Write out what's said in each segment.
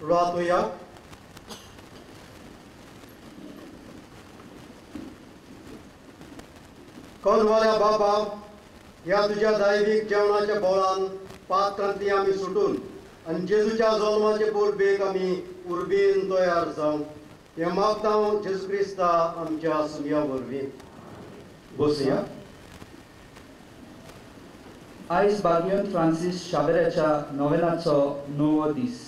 रुळात. कलवाल्या बाबा, ह्या तुज्या दैवीक जेवणाच्या बोळान पात्रांतली आमी सुटून आनी जेजूच्या जल्माचे परबेक आमी उर्बेन तयार जावं हें मागता हांव जेजू क्रिस्ता आमच्या सुमया वरवीं. बसया. आयज बागियोन फ्रांसीस शावेराच्या नोवेनाचो णवो दीस.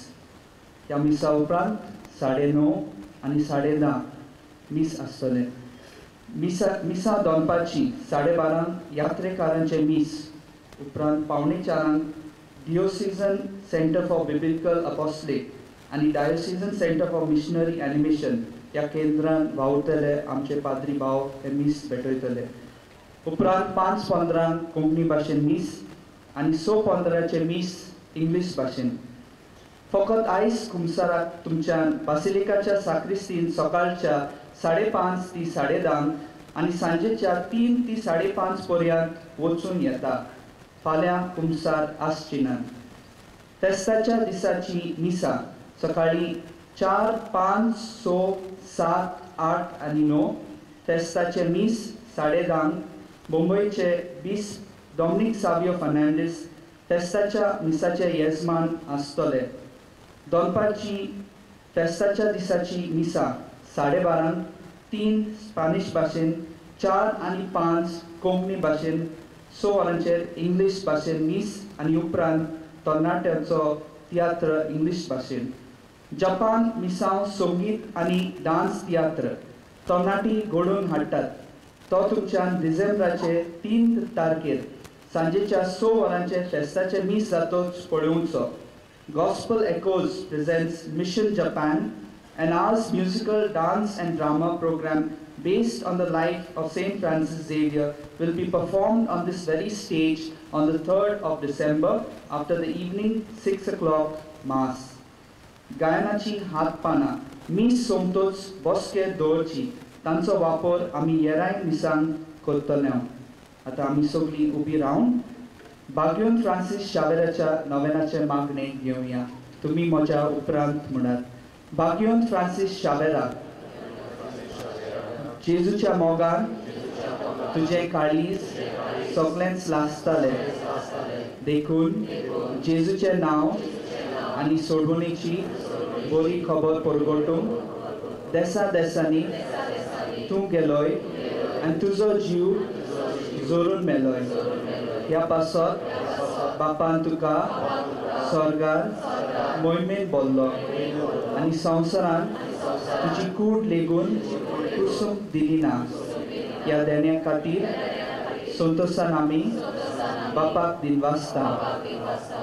ह्या मिसा उपरांत 9:30 आनी 10:30 मीस आसतलें. मिसा दनपारची 12:30 यात्रेकारांचें मीस, उपरांत 3:45 diocesan centre for biblical apostolate आनी diocesan centre for missionary animation ह्या केंद्रान वावुरतले आमचे पाद्री भाव हे मीस भेटयतले. उपरांत 5:15 कोंकणी भाशेन मीस आनी 6:15 मीस इंग्लीश भाशेन. फकत आयज कुमसाराक तुमच्यान बासिलिकाच्या साक्रिस्तीन सकाळच्या 5:30 ती 10:30 आनी सांजेच्या 3 ती 5:30 पर्यंत वचून येता. फाल्यां कुमसार आसची ना. फेस्ताच्या दिसाची मिसा सकाळी 4, 5, 6, 7, 8 आनी 9. फेस्ताचे मीस 10:30 मुंबयचे बिस्प डॉमिनीक सावियो फर्नांडीस फेस्ताच्या मिसाचे येजमान आसतले. दनपारची फेस्ताच्या दिसाची मिसा 12:30 3 स्पॅनिश भाशेन, 4 आनी 5 कोंकणी भाशेन, 6 वरांचेर इंग्लीश भाशेन मीस आनी उपरांत तरणाट्यांचो तियात्र इंग्लीश भाशेन. जपान मिसांव संगीत आनी डान्स तियात्र तरणाटी घडोवन हाडटात. तो तुमच्यान डिसेंबराचे 3 तारखेर सांजेच्या 6 वरांचेर फेस्ताचे मीस जातोच पळोवचो. Gospel Echoes presents Mission Japan, an hour's musical dance and drama program based on the life of Saint Francis Xavier will be performed on this very stage on the 3rd of December after the evening 6 o'clock Mass. गायनाची हातपानां मीस सोमतोच बसके दवरची, तांचो वापर आमी येराय मिसांक करतले. आतां आमी सगळीं उबी रावन बागियोन फ्रांसीस शावेराच्या नोवेनाचें मागणें घेवया. तुमी म्हज्या उपरांत म्हणात. बागियोन फ्रांसीस शावेरा, जेजूच्या मोगान तुजें काळीज सगळेंच लासतालें, देखून जेजूचें नांव आनी सोडवणेची बरी खबर परगटूंक देसा देसांनी तूं गेलोय आनी तुजो जीव जोरून मेलोय. ह्या पासत बापान तुका स्वर्गार मोहिमेन बोल्लो आनी संवसारान तुजी कूड लेगून कुसूंक दिली ना. ह्या देण्या खातीर संतोसान आमी बापाक दिनवासता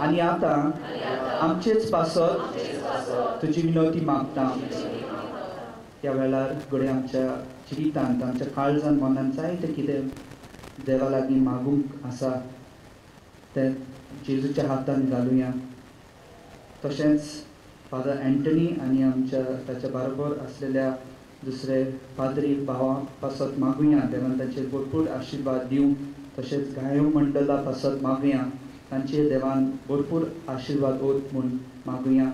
आनी आतां आमचेच पासत तुजी विनवती मागता. ह्या वेळार घडये आमच्या जिवितांत आमच्या काळजान मनान जायतें कितें देवा लागीं मागूंक आसा तें जेजूच्या हातान घालुया. तशेंच फादर एंटनी आनी आमच्या ताच्या बरोबर आसलेल्या दुसरे पाद्री भावां पासत मागुया, देवान तांचेर भरपूर आशिर्वाद दिवं. तशेंच गायो मंडळा पासत मागुया, तांचेर देवान भरपूर आशिर्वाद ओत म्हूण मागुया.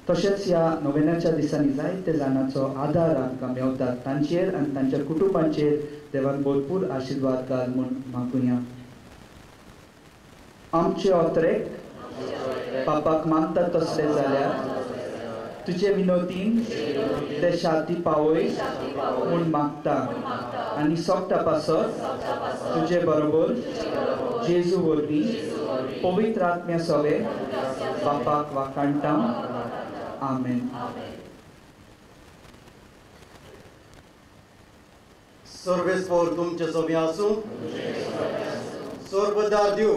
तशेंच ह्या नोवेनाच्या दिसांनी जायते जाणांचो आदार आमकां मेवता, तांचेर आनी तांच्या कुटुंबांचेर देवान भरपूर आशिर्वाद घाल म्हूण मागुया. आमचे ओत्रेक बापाक मानतात तसले जाल्यार तुजे विनोदीन ते शांती पावय म्हूण मागता आनी सोगटा पासत तुजे बरोबर जेजू वरवीं पवित्र आत्म्या सवे बापाक वाखाणटा. आमेन. सर्वेस्पर तुमचे सवे आसूं. सर्वदार दिव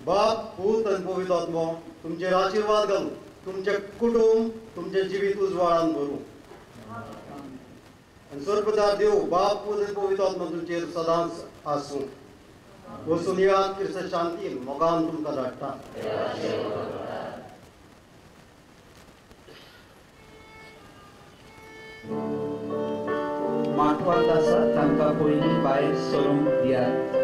बाप पूत आनी पवित्र आत्मो तुमचेर आशिर्वाद घालूं, तुमचें कुटुंब तुमचें जिवीत उजवाडान भरूं. आनी सर्वदार देव बाप पूत आनी पवित्र आत्मो तुमचेर सदांच आसूं. वचून येयात क्रिस्त शांतीन मोगान तुमकां धाडटा. माटवांत आसा तांकां पयलीं भायर सरूंक दियात.